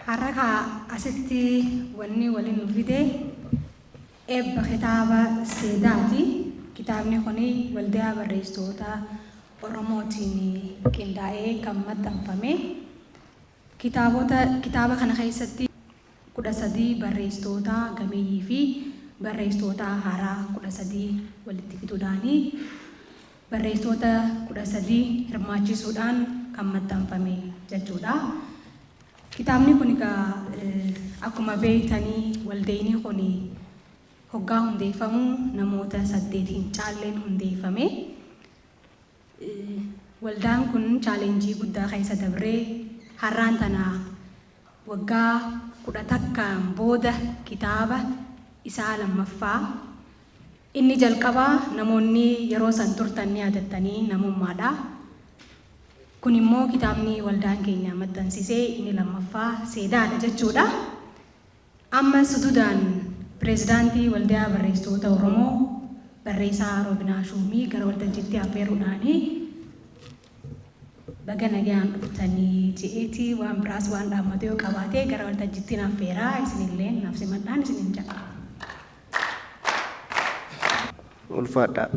Har'a kaa asitti wanni waliin nu fide eebba kitaaba Seedaati. Kitaabni kun Waldaa Barreessitoota Oromootiin qindaa'ee kan maxxanfame. Kitaabota kitaaba kana keessatti 13 barreessitoota gameeyyii fi barreessitoota haaraa 13 walitti fiduudhaani barreessitoota 13 hirmaachisuudhaan kan maxxanfame jechuudha. Kitaabni kun egaa akkuma beektanii waldayni kun hoggaa hundeeffamu namoota 8 hin caalleen hundeeffame. Waldaan kun chaalenjii guddaa keessa dabree har'aan tana waggaa 11n booda kitaaba isaa lammaffaa inni jalqabaa namoonni yeroo san turtan ni yaadattanii namummaadha. Kun immoo kitaabni waldaan keenya maxxansise inni lammaffaa Seedaadha jechuudha. Amma sududaan Pireezidaantii Waldaa Barreessitoota Oromoo Barreessaa Roobinaa Shuumii gara waltajjiitti affeeruudhaani baga nagayaan dhuftanii je'eeti waan biraas waan dhaammatu yoo qabaate gara waltajjiittiin affeeraa isinilleen naaf simadhaan isinin ja'a. Ulfaadhaa.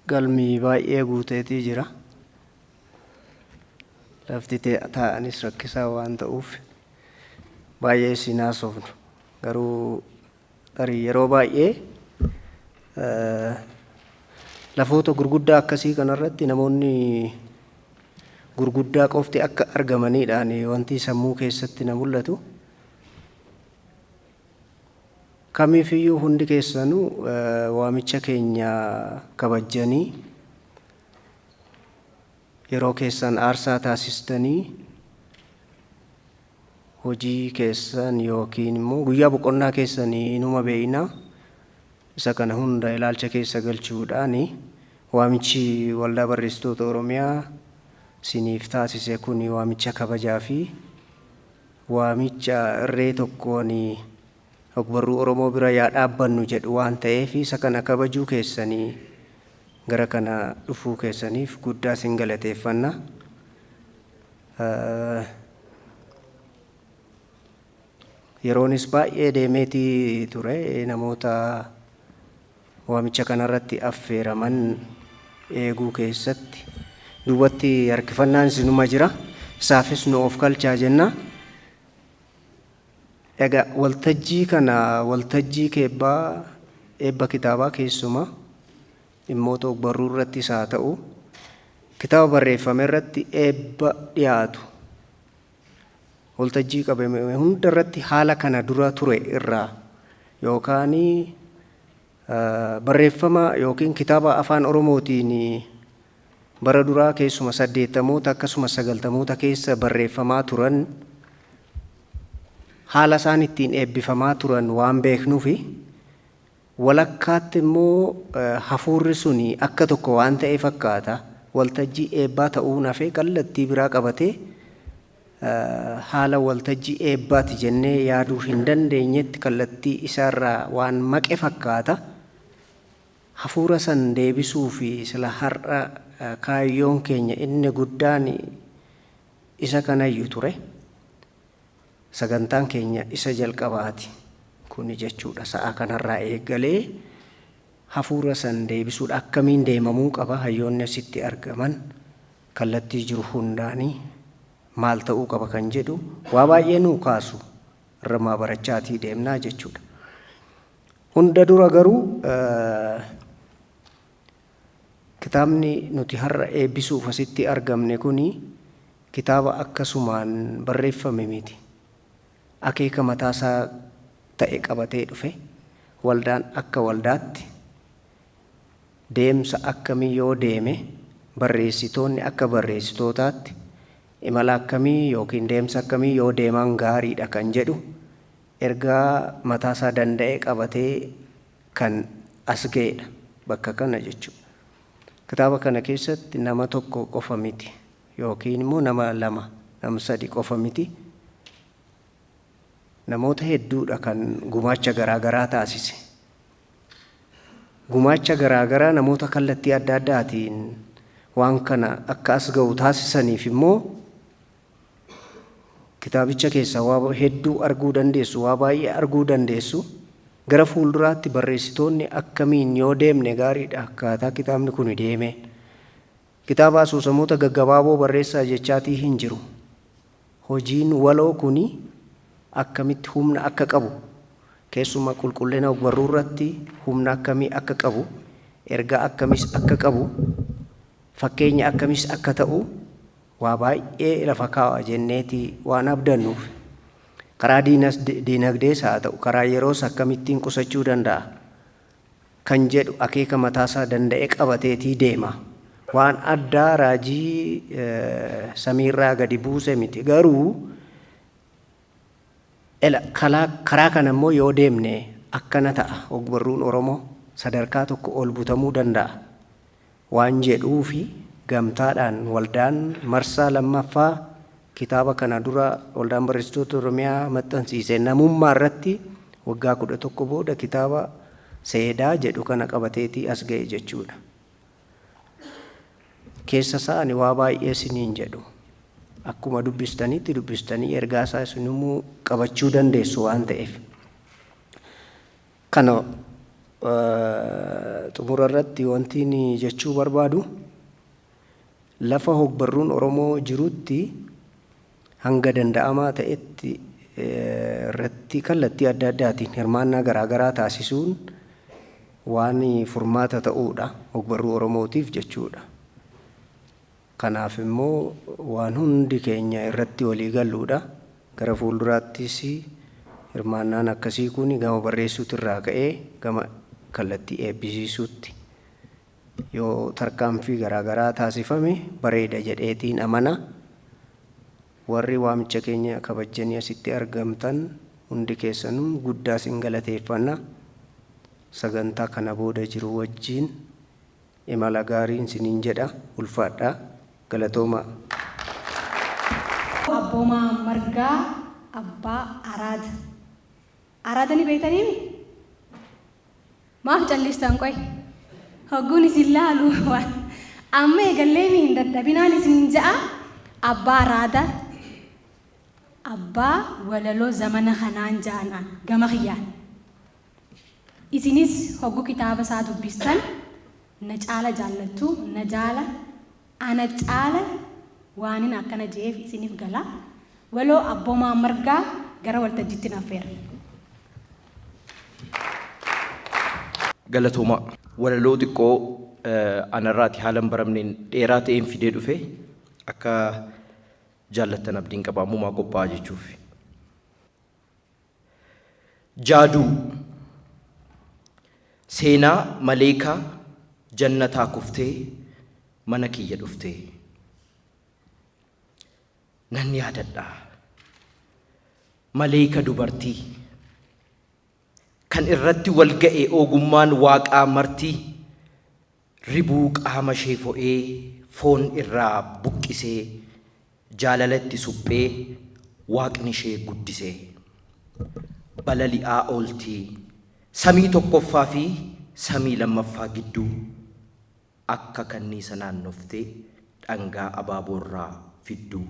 Galmi baay'ee guuteetii jira. Lafti taa'anis rakkisaa waan ta'uuf baay'ee isin haasofnu. Garuu tarii yeroo baay'ee lafoota gurguddaa akkasii kanarratti namoonni gurguddaa qofti akka argamaniidhaan wanti sammuu keessatti na mul'atu. Kamiifiyyuu hundi keessanuu waamicha keenya kabajjanii yeroo keessan aarsaa taasistanii hojii keessan yookiin immoo guyyaa boqonnaa keessanii inuma beekna isa kana hunda ilaalcha keessa galchuudhaan waamichi Waldaa Barreessitoota Oromiyaa siniif taasise kun waamicha kabajaa fi waamicha irree tokkoon ogbarruu Oromoo bira yaa dhaabbannu jedhu waan ta'eef isa kana kabajuu keessanii gara kana dhufuu keessaniif guddaa sin galateeffanna. Yeroonis baay'ee deemeetii ture namoota waamicha kanarratti affeeraman eeguu keessatti duubatti harkifannaan isinuma jira. Isaafis nu of kalchaa jenna. Egaa waltajjii kana waltajjii keebbaa eebba kitaabaa keessumaa dhimmoota ogbarruu irrattis haa ta'u kitaaba barreeffame irratti eebba dhiyaatu waltajjii qabame hunda irratti haala kana dura ture irraa yookaan barreeffama yookiin kitaaba afaan Oromootiin bara duraa keessuma saddeettamoota akkasumas sagaltamoota keessa barreeffamaa turan haala isaan ittiin eebbifamaa turan waan beeknuufi walakkaatti immoo hafuurri suni akka tokko waan ta'e fakkaata. Waltajjii eebbaa ta'uun hafee kallattii biraa qabatee haala waltajjii eebbaati jennee yaaduu hin dandeenyetti kallattii isaarraa waan maqe fakkaata. Hafuura san deebisuu fi sila har'a kaayyoon keenya inni guddaan isa kanayyu ture. Sagantaan keenya isa jalqabaati kuni jechuudha. Sa'a kanarraa eegalee hafuura san deebisuudha. Akkamiin deemamuu qaba hayyoonni asitti argaman kallattii jiru hundaanii maal ta'uu qaba kan jedhu waa baay'ee nuu kaasu irramaa barachaatii deemnaa jechuudha. Hunda dura garuu kitaabni nuti har'a eebbisuuf asitti argamne kuni kitaaba akkasumaan barreeffame miti. Akeeka mataasaa ta'e qabatee dhufe. Waldaan akka waldaatti deemsa akkamii yoo deeme barreessitoonni akka barreessitootaatti imala akkamii yookiin deemsa akkamii yoo deeman gaariidha kan jedhu ergaa mataasaa danda'e qabatee kan as ga'edha bakka kana jechuudha. Kitaaba kana keessatti nama tokko qofa miti yookiin immoo nama lama nama sadi qofa miti. Namoota hedduudha kan gumaacha garaagaraa taasise. Gumaacha garaagaraa namoota kallattii adda addaatiin Waan kana akka as ga'u taasisaniif immoo kitaabicha keessaa waa hedduu arguu dandeessu, waa baay'ee arguu dandeessu. Gara fuulduraatti barreessitoonni akkamiin yoo deemne gaariidha akkaataa kitaabni kun deeme. Kitaaba asoosamoota gaggabaaboo barreessaa jechaatii hin jiru. Hojiin waloo kuni akkamitti humna akka qabu, keessumaa qulqullina ogbarruu irratti humna akkamii akka qabu, ergaa akkamiis akka qabu, fakkeenya akkamiis akka ta'u waa baay'ee lafa kaa'a jenneeti waan abdannuuf. Karaa diinagdees haa ta'u, karaa yeroos akkamittiin qusachuu danda'a kan jedhu akeeka mataasaa danda'e qabateetii deema. Waan addaa raajii samiirraa gadi buuse miti. Garuu karaa kana immoo yoo deemne akkana ta'a, ogbarruun Oromoo sadarkaa tokko ol butamuu danda'a waan jedhuu fi gamtaadhaan waldaan marsaa lammaffaa kitaaba kana dura Waldaan Barreessitoota Oromiyaa maxxansiise namummaa irratti waggaa 11 booda kitaaba Seedaa jedhu kana qabateetii as ga'e jechuudha. Keessa isaa ani waa baay'ee isiniin jedhu. Akkuma dubbistanitti dubbistanii ergaa isaa isinimmoo qabachuu dandeessu waan ta'eef. Kana xumura irratti wanti inni jechuu barbaadu, lafa hogbarruun Oromoo jirutti hanga danda'amaa ta'etti irratti kallattii adda addaatiin hirmaannaa garaagaraa taasisuun waan furmaata ta'uudha hogbarruu Oromootiif jechuudha. Kanaaf immoo waan hundi keenya irratti walii galluudha. Gara fuulduraattis hirmaannaan akkasii kun gama barreessuutirraa ka'ee gama kallattii eebbisiisuutti yoo tarkaanfii garaagaraa taasifame bareeda jedheetiin amana. Warri waamicha keenya kabajjanii asitti argamtan hundi keessanuu guddaa isin galateeffanna. Sagantaa kana booda jiru wajjin imala gaariin isiniin jedha. Ulfaadhaa. Galatoomaa. Abboomaa Margaa, Abbaa Araada. Araada ni beektaniimi? Maaf callistan qoy? Hogguun isin laalu waan amma eegalleemi hin dadhabinaan isiniin ja'a. Abbaa Araada, abbaa walaloo zamana kanaan ja'an an gama kiyyaan. Isinis hoggu kitaaba isaa dubbistan na caala jaallattu, na jaala, ana caala waanin akkana je'eef isinif gala. Waloo Abboomaa Margaa gara waltajjiitti affeera. Galatoomaa. Walaloo xiqqoo anarraati haala hin baramneen dheeraa ta'een fidee dhufe, akka jaallattan abdiin qaba, ammumaa qophaa'aa jechuuf. Jaaduu. Seenaa maleekaa jannataa kuftee mana kiyya dhuftee. Nan yaadadha. Maleeka dubartii. Kan irratti wal ga'e ogummaan waaqaa marti, ribuu qaama ishee fo'ee, foon irraa buqqisee, jaalalatti suphee, waaqni ishee guddisee. Balali'aa oolti samii tokkoffaa fi samii lammaffaa gidduu, akka kanniisa naannoftee dhangaa abaaboorraa fidduu.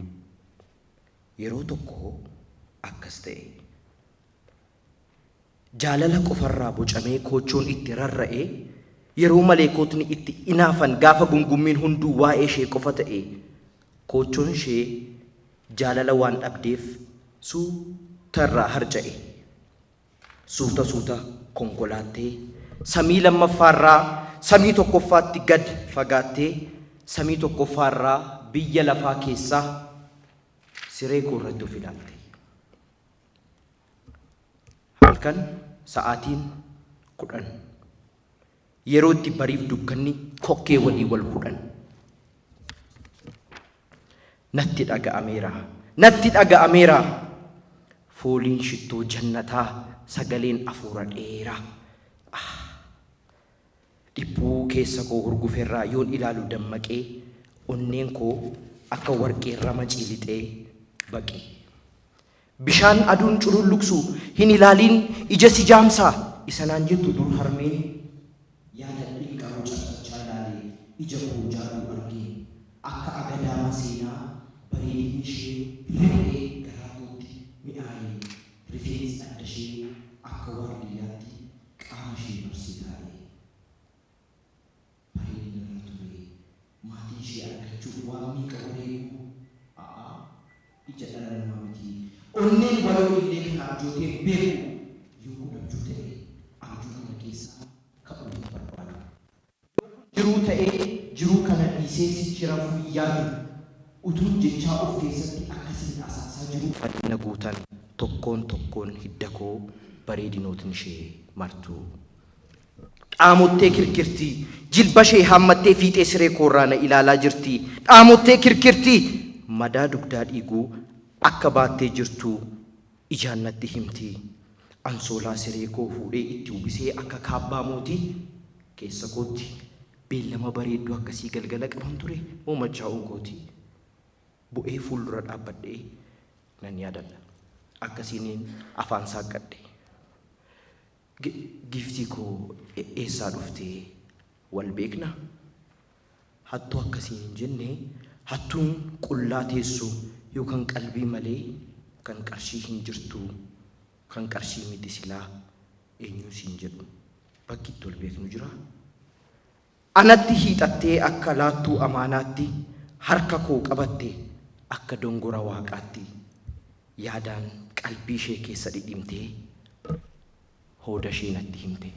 Yeroo tokko akkas ta'e. Jaalala qofarraa bocamee koochoon itti rarra'e, yeroo maleekotni itti inaafan, gaafa gungummiin hunduu waa'ee ishee qofa ta'e, koochoon ishee jaalala waan dhabdeef suuta irraa harca'e. Suuta suuta konkolaattee samii lammaffaarraa samii tokkoffaatti gad fagaattee, samii tokkoffaarraa biyya lafaa keessaa siree koo irratti of ilaalte. Halkan sa'aatiin 10. Yeroo itti bariif dukkanni kokkee walii wal hudhan. Natti dhaga'ameera. Natti dhaga'ameera. Fooliin shittoo jannataa, sagaleen afuura dheeraa. Ah! Dhiphuu keessa koo hurguferraa yoon ilaalu dammaqee, onneen koo akka warqee ramacii lixee baqee. Bishaan aduun cululuqsu hin ilaaliin, ija si jaamsaa isa naan jettu dur harmeen yaadadheen qaroo cabsachaa ilaalee ija koo jaaduu argeen. Akka agadaa maseenaa bareedinni ishee riphee garaa kootti mi'aaye. Rifeensi adda ishee akka waardiyyaatti qaama ishee marsee taa'e. Bareedina irra ture. Maatii ishee argachuuf waan meeqa wareeguu? A'aa, ija dhala namaa miti. Onneen waloo illee kana abjootee hin beeku. Yoo kun abjuu ta'e, abjuu kana keessaa ka'uu hin barbaadu. Yoo kun jiruu ta'e, jiruu kana dhiisee sichi rafuu hin yaadu. Utuun jechaa of keessatti akkasiin asaasaa jiruu. Fannina guutan tokkoon tokkoon hidda koo bareedinootni ishee martuu. Dhaamottee kirkirti. Jilba ishee haammattee fiixee siree koorraa na ilaalaa jirti. Dhaamottee kirkirti. Madaa dugdaa dhiigu akka baattee jirtu ijaan natti himti. Ansoolaa siree koo fuudhee itti uwwisee akka kaabbaa mootii keessa kootti beellama bareedduu akkasii galgala qaban ture moo machaa'uu kooti? Bu'ee fuuldura dhaabbadhee nan yaadadha. Akkasiinin afaan saaqqadhe. Giiftii koo eessaa dhufte? Wal beekna? Hattuu akka siin hin jenne, hattuun qullaa teessu yoo kan qalbii malee kan qarshii hin jirtu, kan qarshii miti silaa eenyuu siin jedhu. Bakki itti wal beeknu jiraa? Anatti hiixattee akka laattuu amaanaatti harka koo qabatte akka dongora waaqaatti yaadaan qalbii ishee keessa dhidhimtee hooda ishee natti himte.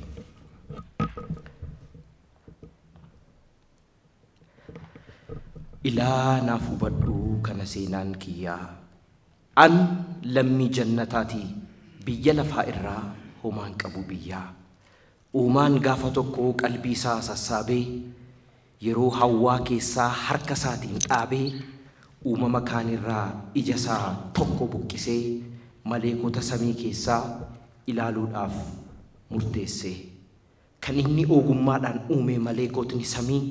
Ilaa naaf hubadhu kana seenaan kiyyaa. An lammii jannataati biyya lafaa irraa homaan qabu biyyaa. Uumaan gaafa tokko qalbii isaa sassaabee, yeroo hawwaa keessaa harka isaatiin dhaabee, uumama kaan irraa ija isaa tokko buqqisee maleekota samii keessaa ilaaluudhaaf murteesse. Kan inni ogummaadhaan uume maleekotni samii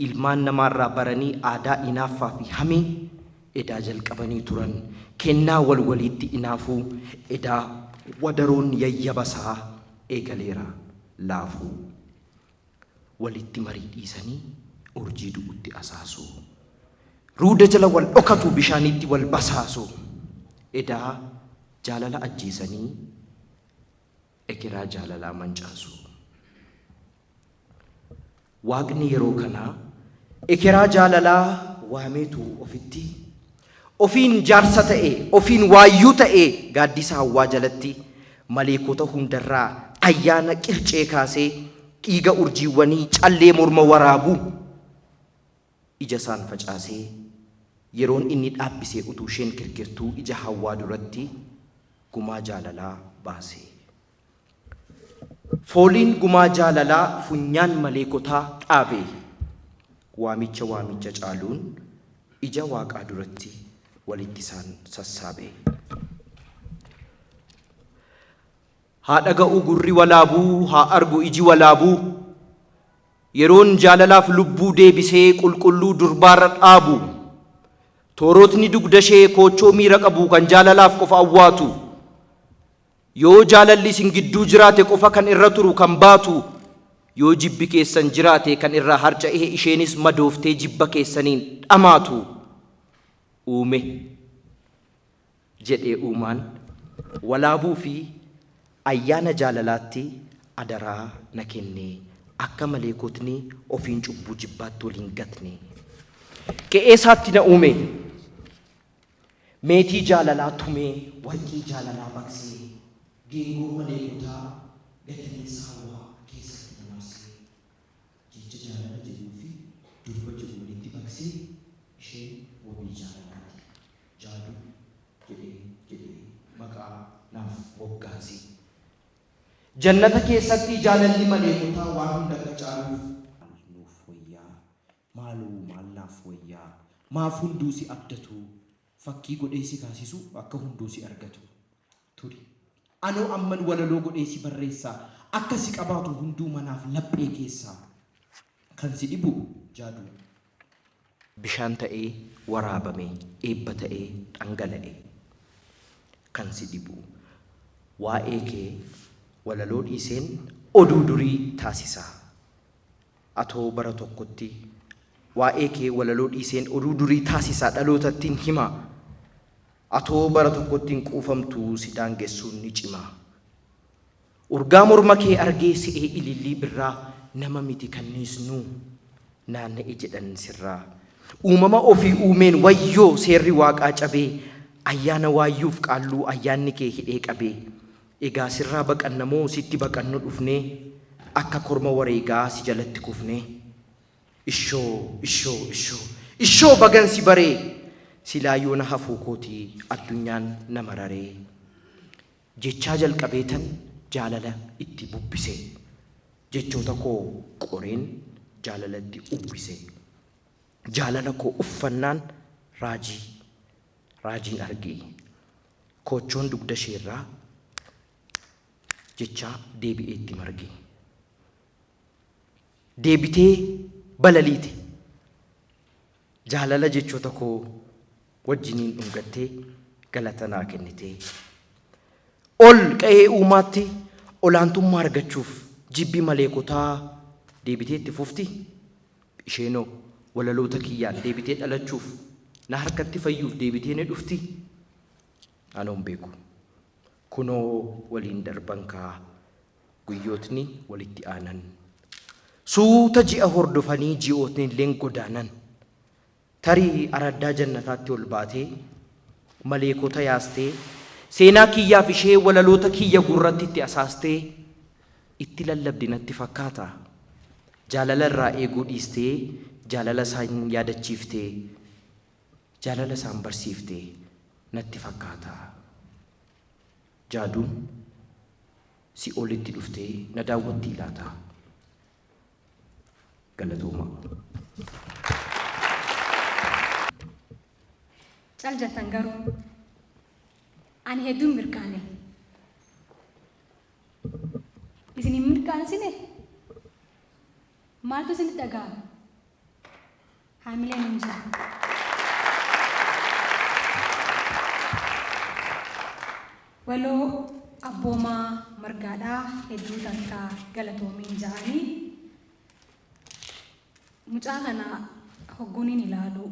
ilmaan namaarraa baranii aadaa inaaffaa fi hamii edaa jalqabanii turan. Kennaa wal waliitti inaafuu edaa wadaroon yayyaba isaa eegaleera laafuu. Walitti marii dhiisanii urjii du'utti asaasuu. Ruuda jala wal dhokatu bishaanitti wal basaasu. Edaa jaalala ajjeesanii ekeraa jaalalaa mancaasu. Waaqni yeroo kana ekeraa jaalalaa waameetu ofitti ofiin jaarsa ta'e, ofiin waayyuu ta'e gaaddisa hawwaa jalatti maleekota hundarraa ayyaana qircee kaasee dhiiga urjiiwwanii callee morma waraabu ija isaan facaasee yeroon inni dhaabbisee utuu isheen kirkirtuu ija hawwaa duratti gumaa jaalalaa baase. Fooliin gumaa jaalalaa funyaan maleekotaa dhaabe. Waamicha waamicha caaluun ija waaqaa duratti walitti isaan sassaabe. Haa dhaga'u gurri walaabuu, haa argu iji walaabuu. Yeroon jaalalaaf lubbuu deebisee qulqulluu durbaarra dhaabu. Toorotni dugdashee koochoo miira qabu kan jaalalaaf qofa awwaatu. Yoo jaalalli isin gidduu jiraate qofa kan irra turu kan baatu. Yoo jibbi keessan jiraate kan irraa harca'ee isheenis madooftee jibba keessaniin dhamaatu. Uume jedhee uumaan walaabuu fi ayyaana jaalalaatti adaraa na kenne akka maleekotni ofiin cubbuu jibbaatti wal hin gatne. Qe'ee isaatti na uume. Meetii jaalalaa tumee warqii jaalalaa baqsee geengoo maleekotaa gadameessa hawwaa keessatti na marsee. Jecha jaalala jedhuu fi durba jedhu walitti baqsee isheen wabii jaalalaati. Jaaduu jedhee jedhee maqaa naaf moggaase. Jannata keessatti jaalalli maleekotaa waan hunda akka caaluuf. Maal nuuf wayyaa? Maaloo maal naaf wayyaa? Maaf hunduu si abdatu? Fakkii godhee si kaasisu akka hunduu si argatu. Turi. Anoo amman walaloo godhee si barreessa akka si qabaatu hunduu manaaf laphee keessaa. Kan si dhibu Jaaduu. Bishaan ta'ee waraabame eebba ta'ee dhangala'e. Kan si dhibu. Waa'ee kee walaloo dhiiseen oduu durii taasisa. Atoo bara tokkotti Waa'ee kee walaloo dhiiseen oduu durii taasisaa dhalootattiin hima. Atoo bara tokkotti hin quufamtu si daangessuun ni cima. Urgaa morma kee argee se'ee ilillii birraa nama miti kanniisnuu naanna'e jedhan sirraa. Uumama ofii uumeen wayyoo seerri waaqaa cabee ayyaana waayyuuf qaalluu ayyaanni kee hidhee qabee. Egaa sirraa baqanna moo sitti baqannu dhufnee akka korma wareegaa si jalatti kufnee. Ishoo ishoo ishoo ishoo bagan si baree silaa yoona hafuu kooti addunyaan na mararee. Jechaa jalqabeetan jaalala itti bubbise. Jechoota koo qoreen jaalalatti uwwise. Jaalala koo uffannaan raajii raajiin arge. Koochoon dugda isheerraa jechaa deebi'ee itti marge. Deebitee balaliite. Jaalala jechoota koo wajjiniin dhungattee galata naa kennitee. Ol qa'ee uumaatti olaantummaa argachuuf jibbi maleekotaa deebitee itti fufti? Isheenoo walaloota kiyyaan deebitee dhalachuuf na harkatti fayyuuf deebitee ni dhufti? Anoo hin beeku. Kunoo waliin darban kaa guyyootni walitti aanan. Suuta ji'a hordofanii ji'ootnilleen godaanan. Tarii araddaa jannataatti ol baatee, maleekota yaastee, seenaa kiyyaaf ishee walaloota kiyya gurratti itti asaastee, itti lallabdi natti fakkaata. Jaalala irraa eeguu dhiistee, jaalala isaan yaadachiiftee, jaalala isaan barsiifte natti fakkaata. Jaaduun si'oolitti dhuftee na daawwattii laata? Galatoomaa. Cal jettan garuu ani hedduun mirqaane. Isin hin mirqaansine? Maaltu isinitti dhaga'ama? Haamileen hin jiru. Waloo Abboomaa Margaadhaa hedduu takka galatoomiin ja'anii. Mucaa kana hogguuniin ilaalu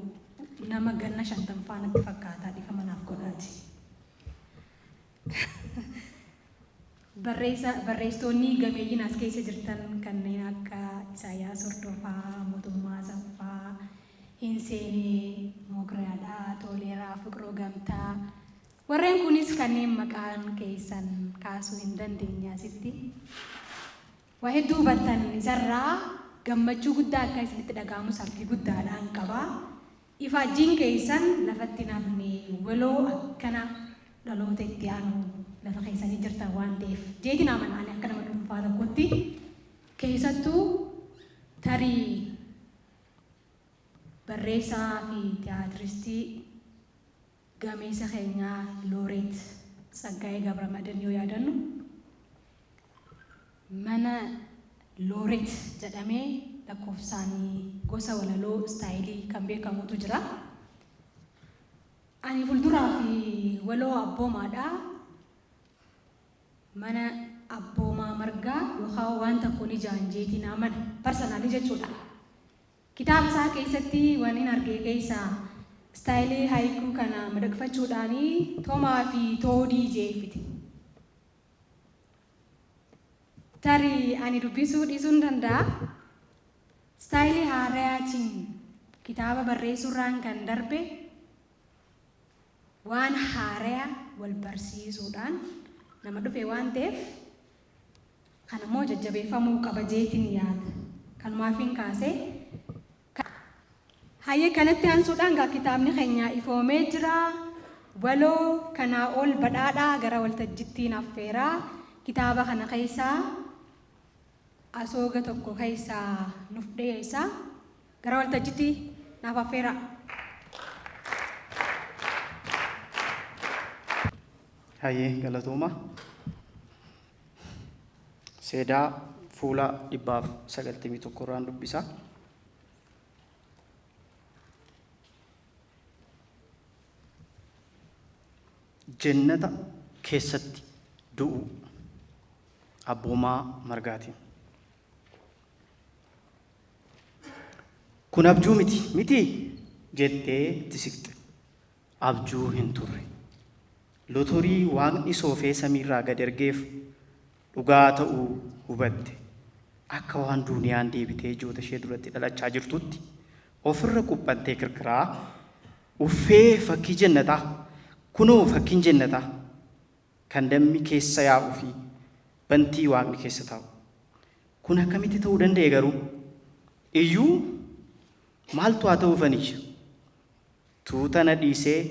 nama ganna shantamfaa natti fakkaata dhiifama naaf godhaati. Barreessa, Barreessitoonni gameeyyiin as keessa jirtan kanneen akka Isaayyaas Hordofaa, Mootummaa Asaffaa, Hinseenee Moogiraadhaa, Toleeraa Fiqruu Gamtaa, warreen kunis kanneen maqaan keessan kaasuu hin dandeenye asitti. Waa hedduu hubattan isarraa gammachuu guddaa akka isinitti dhaga'amus abdii guddaadhaan qaba. Ifaajjiin keessan lafatti hin hafne weloo akkana dhaloota itti aanu lafa keessanii jirtan waan ta'eef jeetiin amana ani akka nama dhuunfaa tokkotti keessattuu tarii barreessaa fi tiyaatiristii gameessa keenyaa Looreet Tsaggaayee Gabramadin yoo yaadannu mana Looreet jedhamee lakkoofsaan gosa walaloo istaayilii kan beekamutu jira. Ani fulduraa fi waloo abboomaadha. Mana abboomaa margaa yookaan waan tokko ni jaanjeetiin amana. Personally jechuudha. Kitaaba isaa keessatti wannin arge keessaa istaayilii haikuu kana madaqfachuudhaan Tomaa fi Toodii jeeffite. Tarii ani dubbisuu dhiisuun danda'a. Istaayilii haarayaatiin kitaaba barreessuurraan kan darbe waan haaraya wal barsiisuudhaan nama dhufe waan ta'eef kan ammoo jajjabeeffamuu qaba jeetiin yaada. Kanumaafin kaasee. Hayyee kanatti aansuudhaan gaa kitaabni keenya ifoomee jira. Waloo kanaa ol badhaadhaa gara waltajjittiin affeeraa. Kitaaba kana keessaa asooga tokko keessaa nuuf dhiyeessa. Gara waltajjitti naaf affeeraa. Hayyee galatooma. Seedaa fuula 191 irraan dubbisa. Jennata keessatti du'uu. Abboomaa Margaatiin. Kun abjuu miti, mitii? Jettee itti siqxe. Abjuu hin turre. Lotorii waaqni soofee samiirraa gad ergeef dhugaa ta'uu hubatte. Akka waan duuniyaan deebitee ijoota ishee duratti dhalachaa jirtutti ofirra quphantee kirkiraa, Uffee fakkii jennataa! Kunoo fakkiin jennataa! Kan dammi keessa yaa'uu fi bantii waaqni keessa taa'u. Kun akkamitti ta'uu danda'e garuu? Iyyuu maaltu haa ta'uufan iyya? Tuuta na dhiisee,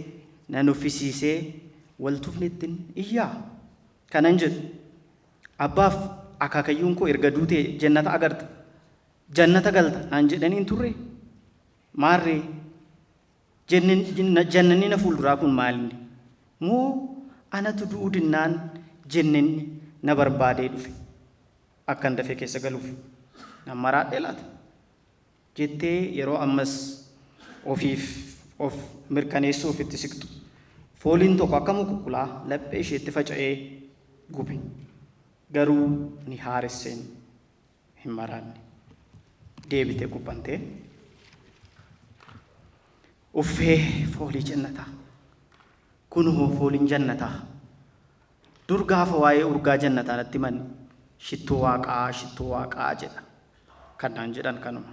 na nuffisiisee wal tufnettin iyyaa? Kanan jedhu, abbaaf akaakayyuun koo erga duutee jannata agarta, jannata galta naan jedhanii hin turree? Maarree, jannanni na fuulduraa kun maalinni? Moo anatu du'uu dinnaan jennenni na barbaadee dhufe akkan dafee keessa galuuf? Nan maraadhee laata? Jettee yeroo ammas ofiif of mirkaneessuuf itti siqxu, fooliin tokko akka mukukkulaa laphee isheetti faca'ee gube. Garuu ni haaresseen hin maraanne. Deebitee quphantee. Uffee foolii jannataa! Kunoo fooliin jannataa! Dur gaafa waa'ee urgaa jannataa natti himan shittoo waaqaa, shittoo waaqaa jedha. Kan naan jedhan kanuma.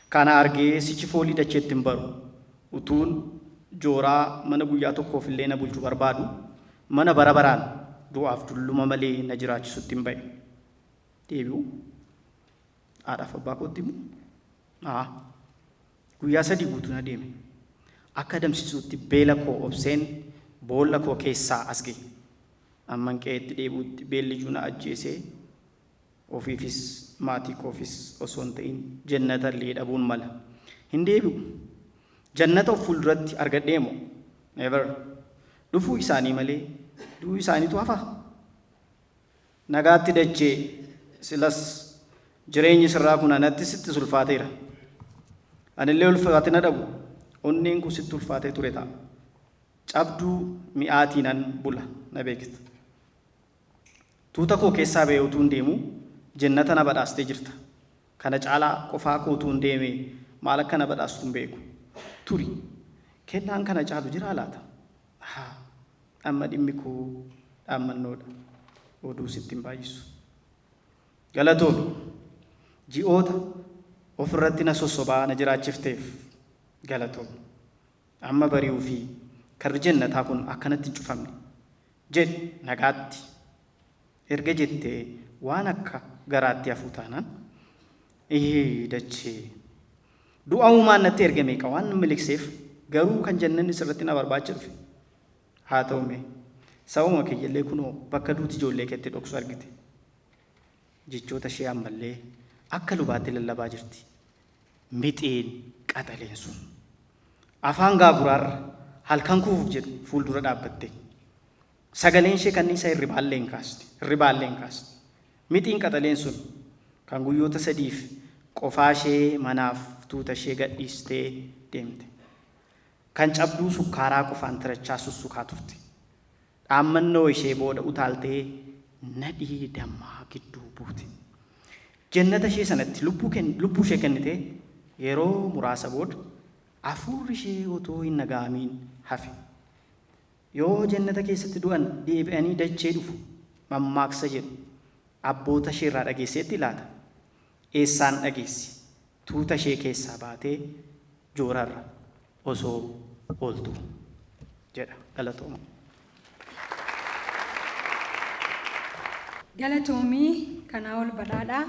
Kana argee sichi foolii dacheetti hin baru. Utuun jooraa mana guyyaa tokkoof illee na bulchu barbaadu, mana bara baraan du'aaf dulluma malee na jiraachisuttin ba'e. Deebi'u? Haadhaaf abbaa kootti himu? Aa. Guyyaa 3 guutuun adeeme. Akka adamsituutti beela koo obseen boolla koo keessaa as ga'e. Amman qe'eetti deebi'utti beelli iyyuu na ajjeesee ofiifis maatii koofis osoo hin ta'in jannata illee dhabuun mala. Hin deebi'u. Jannata of fuulduratti argadhee moo? Never. Dhufuu isaanii malee du'uu isaaniitu hafaa? Nagaatti dachee, silas jireenyi sirraa kun anatti sittis ulfaateera. Anillee ulfaatina dhabu, onneen koo sitti ulfaatee ture ta'a. Cabduu mi'aatiinan bula, na beekta. Tuuta koo keessaa ba'ee utuun deemuu jennata na badhaastee jirta. Kana caalaa qofaa koo utuun deemee maal akka na badhaastu hin beeku. Turi, kennaan kana caalu jiraa laata? Ahaa! Amma dhimmi koo dhaammannoodha. Oduu sitti hin baay'isu. Galatoomi! Ji'oota ofirratti na sossobaa na jiraachifteef galatoomi. Amma bari'uu fi karri jennataa kun akka natti hin cufamne. Jedhi nagaatti! Erga jettee waan akka garaatti hafuu taanaan, Ihii dachee! Du'a uumaan natti erge meeqa waan miliqseef garuu kan jannanni sirratti na barbaacha dhufe. Haa ta'u mee. Sababuma kiyyallee kunoo bakka duuti ijoollee keetti dhoksu argite. Jechoota ishee ammallee akka lubaatti lallabaa jirti. Mixeen qaxaleen sun. Afaan gaaguraarra halkan kufuuf jedhu fuuldura dhaabbattee. Sagaleen ishee kanniisa hirribaallee hin kaasti. Hirribaallee hin kaasti. Mixiin qaxaleen sun kan guyyoota sadiif qofaa ishee manaaf tuuta ishee gadhiistee deemte. Kan cabduu sukkaaraa qofaan tirachaa sussukaa turte. Dhaammannoo ishee booda utaaltee nadhii dammaa gidduu buute. Jannata ishee sanatti lubbuu ishee kennitee yeroo muraasa booda afuurri ishee otoo hin dhaga'amiin hafe. Yoo jannata keessatti du'an deebi'anii dachee dhufu mammaaksa jedhu abboota isheerraa dhageesseettii laata? Eessaan dhageessi? Tuuta ishee keessaa baatee joorarra osoo ooltuu. Jedha. Galatoomaa. Galatoomi Kanaa'ol Badhaadhaa.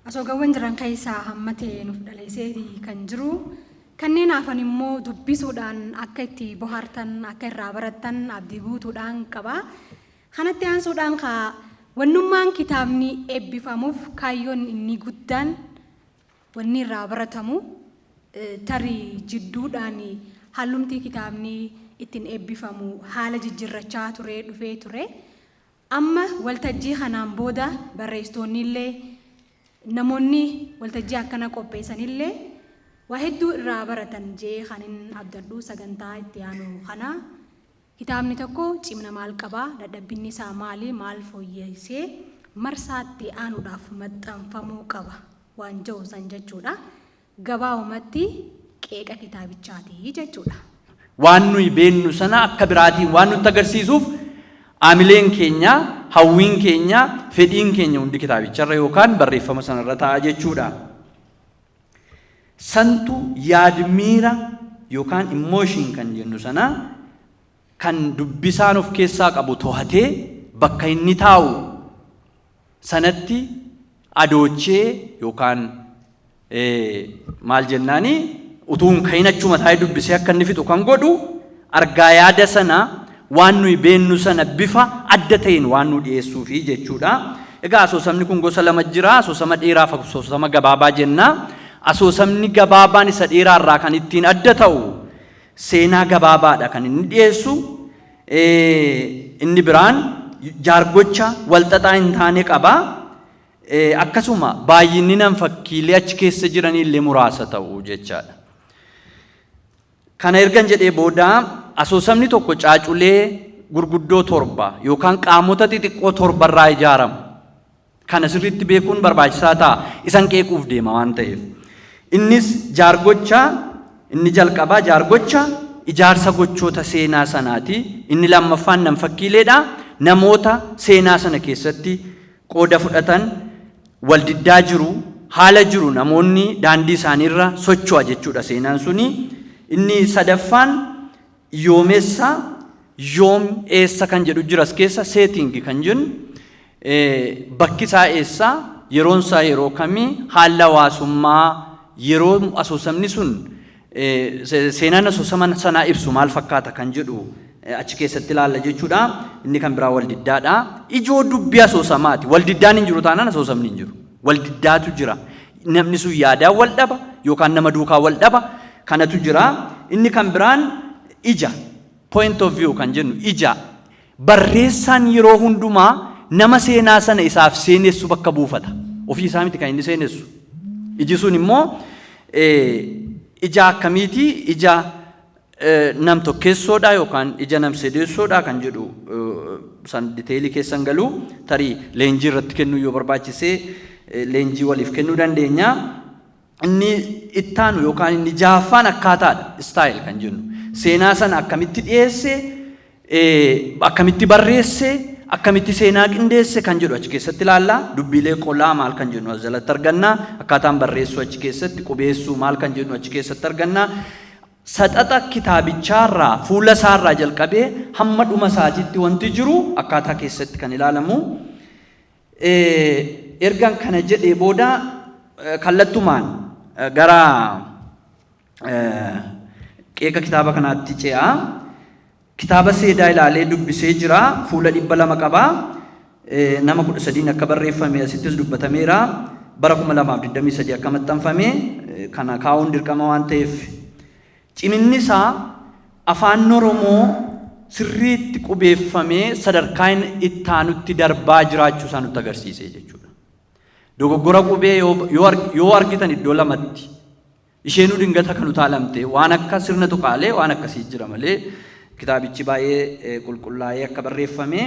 Asoogawwan jiran keessaa hamma ta'e nuuf dhaleesseeti kan jiru. Kanneen hafan immoo dubbisuudhaan akka itti bohaartan, akka irraa barattan abdii guutuudhaan qaba. Kanatti aansuudhaan kaa wannummaan kitaabni eebbifamuuf kaayyoon inni guddaan wanni irraa baratamu tarii jidduudhaan hallumtii kitaabni ittiin eebbifamu haala jijjirrachaa turee dhufee ture. Amma waltajjii kanaan booda barreessitoonnillee namoonni waltajjii akkana qopheessanillee waa hedduu irraa baratan je'ee kanin abdadhu sagantaa itti aanu kana. Kitaabni tokko cimina maal qaba, dadhabbinni isaa maali, maal fooyyeessee marsaa itti aanuudhaaf maxxanfamuu qaba waan je'u san jechuudha. Gabaabumatti qeeqa kitaabichaati jechuudha. Waan nuyi beennu sana akka biraatiin waan nutti agarsiisuuf aamileen keenya, hawwiin keenya, fedhiin keenya hundi kitaabicharra yookaan barreeffama sanarra ta'a jechuudha. Santu yaadmiira yookaan emotion kan jennu sana kan dubbisaan of keessaa qabu to'atee bakka inni taa'u sanatti adoochee yookaan maal jennaani utuu hin ka'in achuma taa'ee dubbisee akka inni fixu kan godhu argaa yaada sana waan nuyi beennu sana bifa adda ta'een waan nu dhiyeessuufi jechuudha. Egaa asoosamni kun gosa lama jira. Asoosama dheeraa fi asoosama gabaabaa jenna. Asoosamni gabaabaan isa dheeraarraa kan ittiin adda ta'u seenaa gabaabaadha kan inni dhiyeessu. Inni biraan jaargocha walxaxaa hin taane qaba. Akkasuma baay'inni nam fakkiilee achi keessa jiranii illee muraasa ta'u jechaadha. Kana ergan jedhee booda asoosamni tokko caaculee gurguddoo torba yookaan qaamota xixiqqoo torbarraa ijaarama. Kana sirriitti beekuun barbaachisaa ta'a. Isan qeequuf deema waan ta'eef. Innis jaargocha, inni jalqabaa jaargocha ijaarsa gochoota seenaa sanaati. Inni lammaffaan namfakkiileedha. Namoota seenaa sana keessatti qooda fudhatan, waldiddaa jiru, haala jiru namoonni daandii isaaniirra socho'a jechuudha seenaan suni. Inni sadaffaan yoomessa, yoom eessa kan jedhu jira as keessa, setting kan jennu, bakki isaa eessa, yeroon isaa yeroo kamii, haalli hawaasummaa yeroo asoosamni sun seenaan asoosama sanaa ibsu maal fakkaata kan jedhu achi keessatti ilaalla jechuudha. Inni kan biraa waldiddaadha. Ijoo dubbii asoosamaati. Waldiddaan hin jiru taanaan asoosamni hin jiru. Waldiddaatu jira. Namni sun yaadaan wal dhaba yookaan nama duukaa wal dhaba kanatu jira. Inni kan biraan ija, point of view kan jennu ija. Barreessaan yeroo hundumaa nama seenaa sana isaaf seenessu bakka buufata. Ofii isaa miti kan inni seenessu. Iji sun immoo ija akkamiiti? Ija nam tokkeessoodha yookaan ija nam sadeessoodha kan jedhu san detail keessan galu, tarii leenjii irratti kennuu yoo barbaachisee leenjii waliif kennuu dandeenya. Inni ittaanu yookaan inni jaaffaan akkaataadha, style kan jennu. Seenaa sana akkamitti dhiyeesse, akkamitti barreesse, akkamitti seenaa qindeesse kan jedhu achi keessatti ilaalla. Dubbiilee qolaa maal kan jennu as jalatti arganna. Akkaataan barreessuu achi keessatti, qubeessuu maal kan jennu achi keessatti arganna. Saxaxa kitaabichaarraa fuula isaarraa jalqabee hamma dhuma isaatiitti wanti jiru akkaataa keessatti kan ilaalamu. Ergan kana jedhee booda kallattumaan gara qeeqa kitaaba kanaatti ce'a. Kitaaba Seedaa ilaalee dubbisee jira. Fuula 200 qaba. Nama 13n akka barreeffame asittis dubbatameera. Bara 2023 akka maxxanfame kana kaa'uun dirqama waan ta'eef. Ciminni isaa afaan Oromoo sirriitti qubeeffamee sadarkaa itti aanutti darbaa jiraachuu isaa nutti agarsiise jechuudha. Dogoggora qubee yoo argitan iddoo lamatti isheenuu dingata kan utaalamte waan akka sirna tuqaalee waan akkasii jira malee kitaabichi baay'ee qulqullaa'ee akka barreeffame.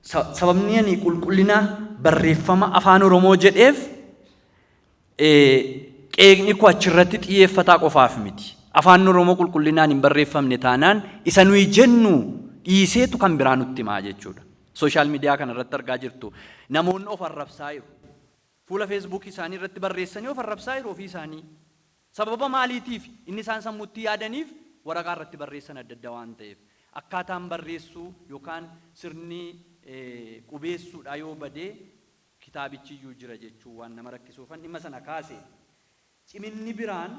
Sababni ani qulqullina barreeffama afaan Oromoo jedheef qeeqni koo achirratti xiyyeeffataa qofaaf miti. Afaan Oromoo qulqullinaan hin barreeffamne taanaan isa nuyi jennu dhiiseetu kan biraa nutti himaa jechuudha. Social media kana irratti argaa jirtu. Namoonni of arrabsaa jiru. Fuula Feesbuukii isaanii irratti barreessanii of arrabsaa jiru ofii isaanii. Sababa maaliitiif? Inni isaan sammuutti yaadaniif waraqaa irratti barreessan adda adda waan ta'eef. Akkaataan barreessuu yookaan sirni qubeessuudha yoo badee kitaabichi iyyuu jira jechuu waan nama rakkisuufan dhimma sana kaase. Ciminni biraan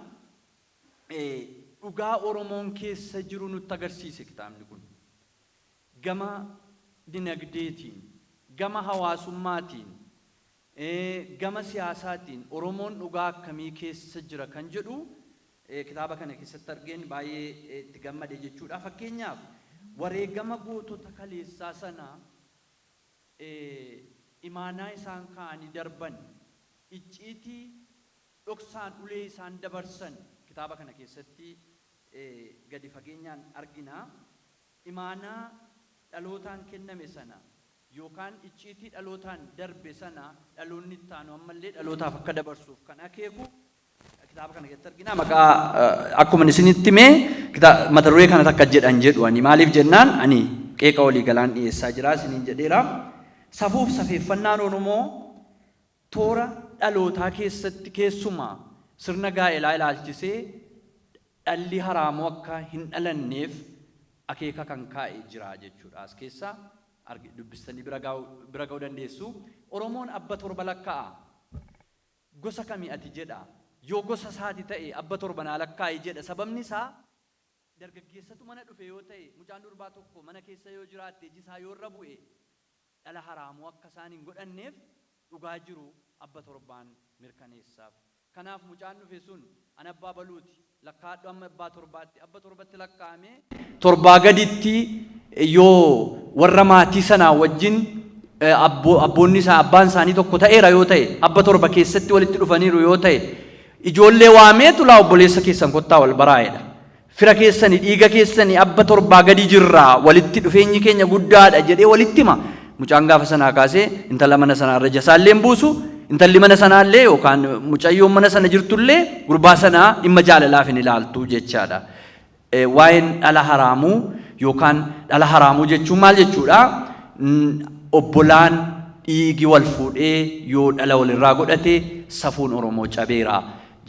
dhugaa Oromoon keessa jiru nutti agarsiise kitaabni kun. Gama dinagdeetiin, gama hawaasummaatiin, gama siyaasaatiin Oromoon dhugaa akkamii keessa jira kan jedhu kitaaba kana keessatti argeen baay'ee itti gammade jechuudha. Fakkeenyaaf, wareegama gootota kaleessaa sana, imaanaa isaan kaa'anii darban, icciitii dhoksaan ulee isaan dabarsan kitaaba kana keessatti gadi fageenyaan argina. Imaanaa dhalootaan kenname sana yookaan icciitii dhalootaan darbe sana dhaloonni itti aanu ammallee dhalootaaf akka dabarsuuf kan akeeku. Kitaaba kana keessatti argina maqaa akkuma isinitti himee mata duree kana takka jedhan jedhu ani maaliif jennaan ani qeeqa walii galaan dhiyeessaa jira isiniin jedheera. Safuuf safeeffannaan Oromoo toora dhalootaa keessatti keessumaa sirna gaa'elaa ilaalchisee dhalli haraamuu akka hin dhalanneef akeeka kan kaa'e jira jechuudha. As keessaa dubbistanii bira ga'uu dandeessu. Oromoon abba torba lakkaa'a. Gosa kamii ati jedha. Yoo gosa isaati ta'e abba torba naa lakkaa'i jedha. Sababni isaa dargaggeessatu mana dhufe yoo ta'e mucaan durbaa tokko mana keessa yoo jiraatte iji isaa yoo irra bu'e dhala haraamuu akka isaan hin godhanneef dhugaa jiru abba torbaan mirkaneessaaf. Kanaaf mucaan dhufe sun an abbaa baluuti lakkaa'adhu amma abbaa torbaatti abba torbatti lakkaa'ame torbaa gaditti yoo warra maatii sanaa wajjin abboonni isaa abbaan isaanii tokko ta'eera yoo ta'e abba torba keessatti walitti dhufaniiru yoo ta'e ijoollee waameetu laa obboleessa keessan kottaa wal baraa'edha. Fira keessanii dhiiga keessanii abba torbaa gadi jirraa walitti dhufeenyi keenya guddaadha jedhee walitti hima. Mucaan gaafa sanaa kaasee intala mana sanaa irra jasaallee hin buusu intalli mana sanaallee yookaan mucayyoon mana sana jirtullee gurbaa sanaa dhimma jaalalaaf hin ilaaltu jechaadha. Waa'een dhala haraamuu yookaan dhala haraamuu jechuun maal jechuudha? Obbolaan dhiigi wal fuudhee yoo dhala walirraa godhate safuun Oromoo cabeera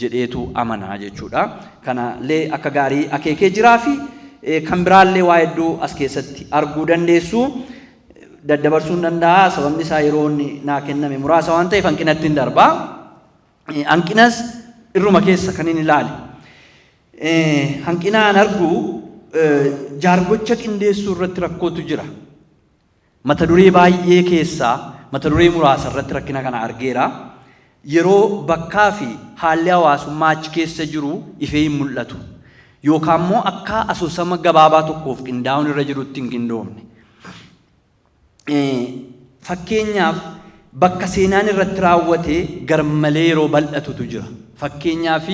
jedheetu amanaa jechuudha. Kanallee akka gaarii akeekee jiraa fi kan biraallee waa hedduu as keessatti arguu dandeessu. Daddabarsuun danda'a sababni isaa yeroo inni naa kenname muraasa waan ta'eef hanqinatti hin darbaa. Hanqinas irruma keessa kan inni ilaale. Hanqina an argu jaargocha qindeessuu irratti rakkootu jira. Mata duree baay'ee keessaa mata duree muraasa irratti rakkina kana argeera. Yeroo bakkaa fi haalli hawaasummaa achi keessa jiru ifee hin mul'atu. Yookaan immoo akka asoosama gabaabaa tokkoof qindaa'uun irra jirutti hin qindoomne. Fakkeenyaaf bakka seenaan irratti raawwate garmalee yeroo bal'atutu jira. Fakkeenyaaf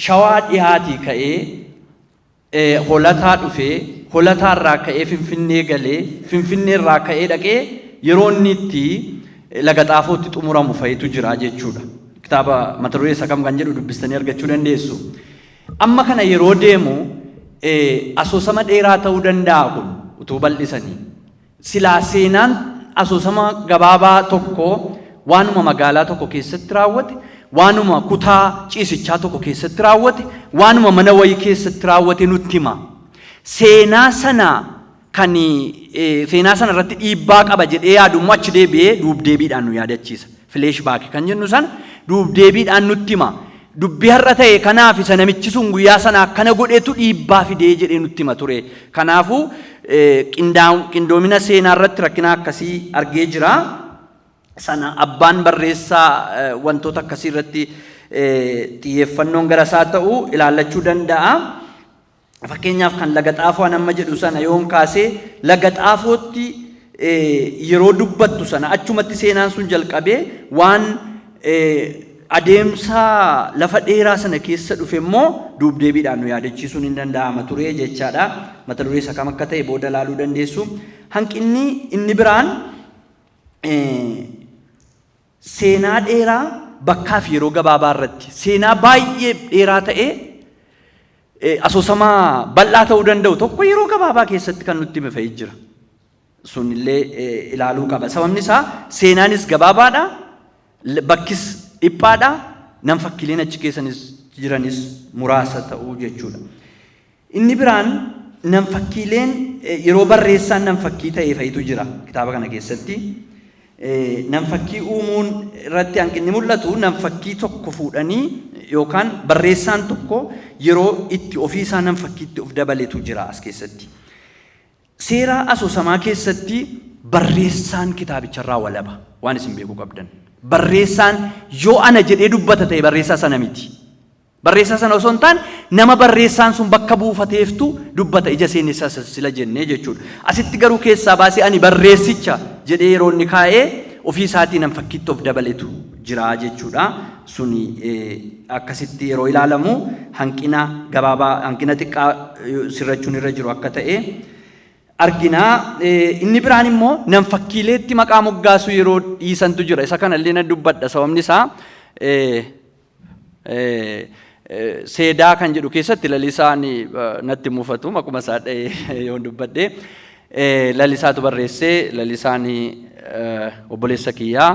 Shawaa dhihaatii ka'ee Holataa dhufee Holataa irraa ka'ee Finfinnee galee Finfinnee irraa ka'ee dhaqee yeroo inni itti Laga Xaafootti xumuramu fa'itu jira jechuudha. Kitaaba mata duree isa kam kan jedhu dubbistanii argachuu dandeessu. Amma kana yeroo deemu asoosama dheeraa ta'uu danda'a kun utuu bal'isanii. Silaa seenaan asoosama gabaabaa tokko waanuma magaalaa tokko keessatti raawwate, waanuma kutaa ciisichaa tokko keessatti raawwate, waanuma mana wayii keessatti raawwate nutti hima. Seenaa sana kan seenaa sana irratti dhiibbaa qaba jedhee yaadu immoo achi deebi'ee duub-deebiidhaan nu yaadachiisa. Flashback kan jennu sana duub-deebiidhaan nutti hima. Dubbii har'a ta'e kanaaf isa namichi sun guyyaa sana akkana godhetu dhiibbaa fidee jedhee nutti hima ture. Kanaafuu qindoomina seenaa irratti rakkina akkasii argee jira. Sana abbaan barreessaa wantoota akkasii irratti xiyyeeffannoon gara isaa ta'u ilaallachuu danda'a. Fakkeenyaaf kan Laga Xaafoo an amma jedhu sana yoon kaasee Laga Xaafootti yeroo dubbattu sana achumatti seenaan sun jalqabee waan adeemsa lafa dheeraa sana keessa dhufe immoo duub-deebiidhaan nu yaadachiisuun hin danda'ama ture jechaadha. Mata duree isa kam akka ta'e booda ilaaluu dandeessu. Hanqinni inni biraan seenaa dheeraa bakkaa fi yeroo gabaabaa irratti seenaa baay'ee dheeraa ta'ee asoosama bal'aa ta'uu danda'u tokko yeroo gabaabaa keessatti kan nutti hime fa'i jira. Sunillee ilaaluu qaba. Sababni isaa seenaanis gabaabaadha, bakkis dhiphaadha, nam fakkiileen achi keessanis jiranis muraasa ta'uu jechuudha. Inni biraan nam fakkiileen yeroo barreessaan nam fakkii ta'e fa'itu jira kitaaba kana keessatti. Nam fakkii uumuun irratti hanqinni mul'atu nam fakkii tokko fuudhanii yookaan barreessaan tokko yeroo itti ofii isaa nam fakkiitti of dabaletu jira as keessatti. Seera asoosamaa keessatti barreessaan kitaabicharraa walaba waan isin beekuu qabdan. Barreessaan yoo ana jedhee dubbata ta'e barreessaa sana miti. Barreessaa sana osoo hin taane nama barreessaan sun bakka buufateeftu dubbata ija seenessaa sila jennee jechuudha. Asitti garuu keessaa baasee ani barreessicha jedhee yeroo inni kaa'ee ofii isaatii nam fakkiitti of dabaletu jira jechuudha. Suni akkasitti yeroo ilaalamu hanqina gabaabaa hanqina xiqqaa sirrachuun irra jiru akka ta'e argina. Inni biraan immoo nam fakkiileetti maqaa moggaasuu yeroo dhiisantu jira. Isa kanallee nan dubbadha sababni isaa Seedaa kan jedhu keessatti Lalisaan natti mufatu, maquma isaa dha'ee yoon dubbadhe. Lalisaatu barreessee. Lalisaan obboleessa kiyyaa,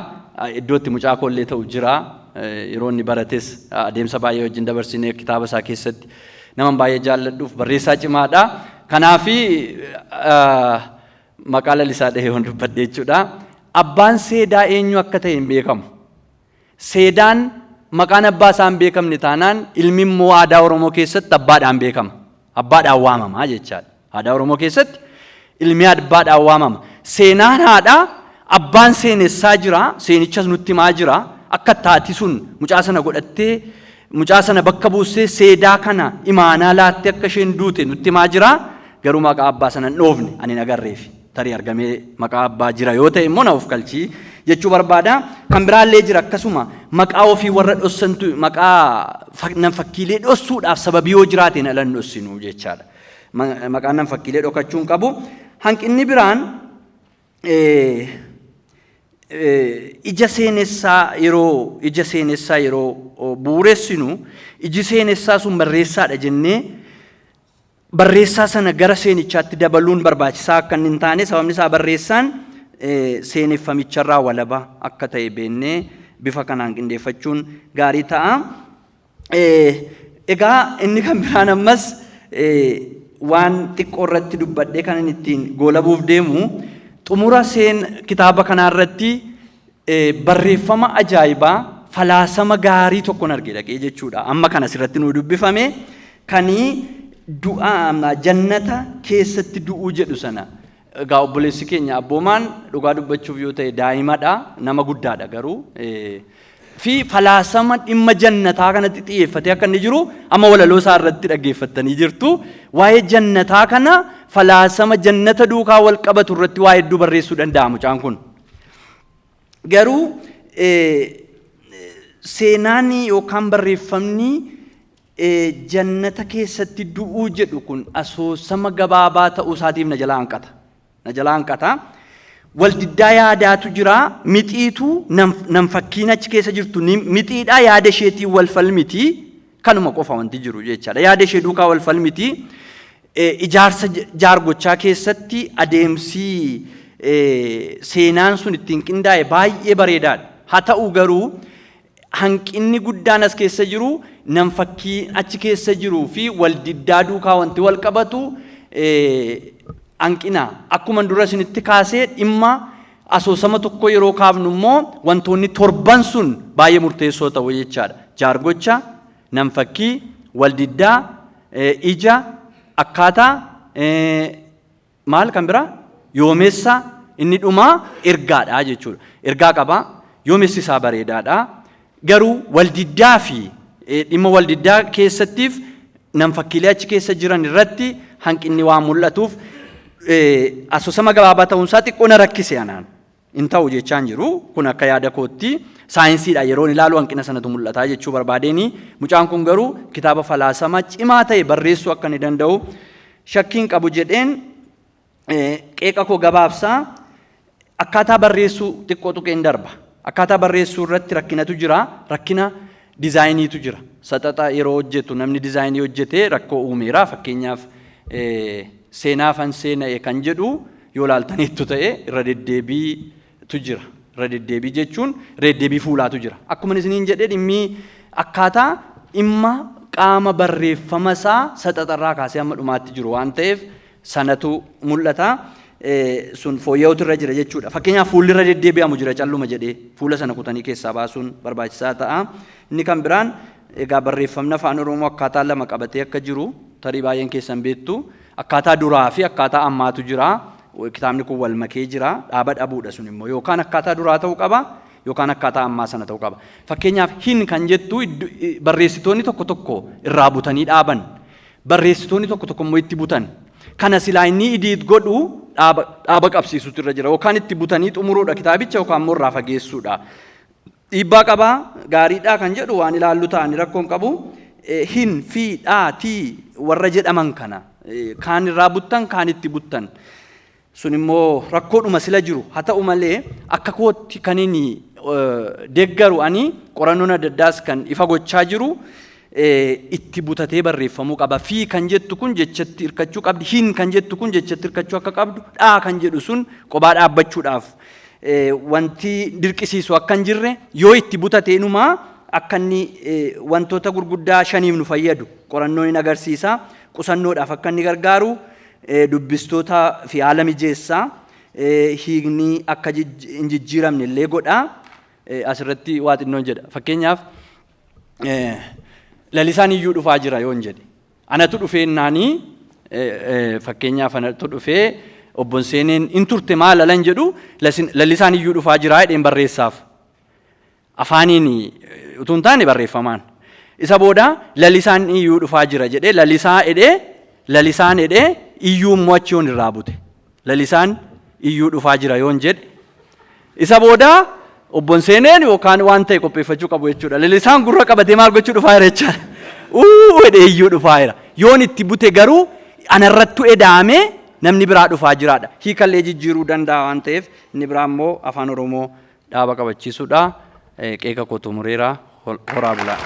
iddootti mucaa koollee ta'u jira. Yeroo inni barates adeemsa baay'ee wajjin dabarsinee, kitaaba isaa keessatti nama baay'ee jaalladhuuf barreessaa cimaadha. Kanaafi maqaa Lalisaa dhahee yoon dubbadhe jechuudha. Abbaan Seedaa eenyu akka ta'e hin beekamu. Seedaan maqaan abbaa isaa hin beekamne taanaan, ilmi immoo aadaa Oromoo keessatti abbaadhaan beekama. Abbaadhaan waamama jechaadha. Aadaa Oromoo keessatti ilmi abbaadhaan waamama. Seenaan haadhaa, abbaan seenessaa jira, seenichas nutti himaa jira. Akka taati sun mucaa sana godhattee, mucaa sana bakka buustee, Seedaa kana imaanaa laattee akka isheen duute nutti himaa jira. Garuu maqaa abbaa sana hin dhoofne, ani hin agarreefi. Tarii argamee maqaa abbaa jira yoo ta'e immoo na of galchii jechuu barbaada. Kan biraallee jira, akkasuma maqaa ofii warra dhossantu, maqaa nam fakkiilee dhossuudhaaf sababii yoo jiraateen ala hin dhossinu jechaadha. Maqaan nam fakkiilee dhokachuu hin qabu. Hanqinni biraan ija seenessaa yeroo bu'uuressinu, iji seenessaa sun barreessaadha jennee barreessaa sana gara seenichaatti dabaluun barbaachisaa akka inni hin taane, sababni isaa barreessaan seeneffamicharraa walaba akka ta'e beennee bifa kanaan qindeeffachuun gaarii ta'a. Egaa inni kan biraan ammas waan xiqqoo irratti dubbadhee kan inni ittiin goolabuuf deemu, xumura seen kitaaba kanaa irratti barreeffama ajaa'ibaa, falaasama gaarii tokkon arge dhaqee jechuudha. Amma kana asirratti nuu dubbifame kanii du'a jannata keessatti du'uu jedhu sana. Egaa obboleessi keenya Abboomaan dhugaa dubbachuuf yoo ta'e daa'imadha, nama guddaadha garuu. Fi falaasama dhimma jannataa kanatti xiyyeeffatee akka inni jiru amma walaloo isaa irratti dhaggeeffattanii jirtu. Waa'ee jannataa kana, falaasama jannata duukaa wal qabatu irratti waa hedduu barreessuu danda'a mucaan kun. Garuu seenaan yookaan barreeffamni jannata keessatti du'uu jedhu kun asoosama gabaabaa ta'uu isaatiif na jalaa hanqata. Na jalaa hanqata. Waldiddaa yaadaatu jira. Mixiitu nam fakkiin achi keessa jirtu mixiidha, yaada isheetiin wal falmiti. Kanuma qofa wanti jiru jechaadha. Yaada ishee duukaa wal falmiti. Ijaarsa jaargochaa keessatti adeemsi seenaan sun ittiin qindaa'e baay'ee bareedaadha. Haa ta'u garuu hanqinni guddaan as keessa jiru nam fakkii achi keessa jiruu fi waldiddaa duukaa wanti wal qabatu hanqina. Akkuma dura isinitti kaasee, dhimma asoosama tokko yeroo kaafnu immoo wantoonni torban sun baay'ee murteessoo ta'u jechaadha. Jaargocha, nam fakkii, waldiddaa, ija, akkaataa, maal kan biraa, yoomessa, inni dhumaa ergaadha jechuudha. Ergaa qaba. Yoomessi isaa bareedaadha. Garuu waldiddaa fi dhimma waldiddaa keessattiif nam fakkiilee achi keessa jiran irratti hanqinni waan mul'atuuf asoosama gabaabaa ta'uunsaa xiqqoo na rakkise anaan. Hin ta'u jechaan jiru kun akka yaada kootti, saayinsiidha yeroon ilaalu hanqina sanatu mul'ata jechuu barbaadeeni. Mucaan kun garuu kitaaba falaasama cimaa ta'e barreessuu akka inni danda'u shakkiin qabu jedheen qeeqa koo gabaabsaa. Akkaataa barreessuu xiqqoo tuqeen darba. Akkaataa barreessuu irratti rakkinatu jira. Rakkina diizaayiniitu jira. Saxaxa yeroo hojjetu namni diizaayinii hojjete rakkoo uumeera. Fakkeenyaaf, "Seenaafan seena'e" kan jedhu yoo ilaaltaniittu ta'e irra deddeebiitu jira. Irra deddeebii jechuun irra deddeebii fuulaatu jira. Akkuma isiniin jedhee, dhimmi akkaataa dhimma qaama barreeffama isaa saxaxarraa kaasee hamma dhumaatti jiru waan ta'eef sanatu mul'ata. Sun fooyya'utu irra jira jechuudha. Fakkeenyaaf, fuulli irra deddeebi'amu jira, calluma jedhee fuula sana kutanii keessaa baasuun barbaachisaa ta'a. Inni kan biraan egaa barreeffamni Afaan Oromoo akkaataa lama qabatee akka jiru tarii baay'een keessan beektu. Akkaataa duraa fi akkaataa ammaatu jira. Kitaabni kun wal makee jira. Dhaaba dhabuudha sun immoo yookaan akkaataa duraa ta'uu qaba yookaan akkaataa ammaa sana ta'uu qaba. Fakkeenyaaf, "hin" kan jettu barreessitoonni tokko tokko irraa butanii dhaaban. Barreessitoonni tokko tokko immoo itti butan. Kana silaa inni edit godhu dhaaba qabsiisutu irra jira. Yookaan itti butanii xumuruudha kitaabicha yookaan immoo irraa fageessuudha. Dhiibbaa qabaa, gaariidhaa kan jedhu waan ilaallu ta'anii rakkoon qabu. "Hin", "fi", "dhaa", "tii" warra jedhaman kana kaan irraa buttan, kaan itti buttan. Sun immoo rakkoodhuma sila jiru. Haa ta'u malee akka kootti kan inni deeggaru ani qorannoon adda addaas kan ifa gochaa jiru itti butatee barreeffamuu qaba. Fi kan jettu kun jechatti hirkachuu qabdi. Hin kan jettu kun jechatti hirkachuu akka qabdu. Dhaa kan jedhu sun qobaa dhaabbachuudhaaf wanti dirqisiisu akka hin jirre yoo itti butate inumaa akka inni wantoota gurguddaa shaniif nu fayyadu qorannoon hin agarsiisa. Qusannoodhaaf akka inni gargaaru, dubbistoota fi haala mijeessaa, hiikni akka hin jijjiiramne illee godha. Asirratti waa xinnoon jedha. Fakkeenyaaf, Lalisaan iyyuu dhufaa jira yoon jedhe. Anatu dhufee naanii, fakkeenyaaf, anatu dhufee obbon seeneen in turte maal alan jedhu, Lalisaan iyyuu dhufaa jira jedheen barreessaaf. Afaaniin utuu hin taane barreeffamaan. Isa booda Lalisaan iyyuu dhufaa jira jedhee, Lalisaa jedhee, Lalisaan jedhee, iyyuu immoo achi yoon irraa bute. Lalisaan iyyuu dhufaa jira yoon jedhe. Isa booda obbon seeneen yookaan waan ta'e qopheeffachuu qabu jechuudha. Lalisaan gurra qabatee maal gochuu dhufaa jira jechaadha. Uu jedhee iyyuu dhufaa jira. Yoon itti bute garuu anarrattu edaamee namni biraa dhufaa jiraadha. Hiikallee jijjiiruu danda'a waan ta'eef. Inni biraa immoo Afaan Oromoo dhaaba qabachiisuudha. Qeeqa koo xumureera, horaa bulaa.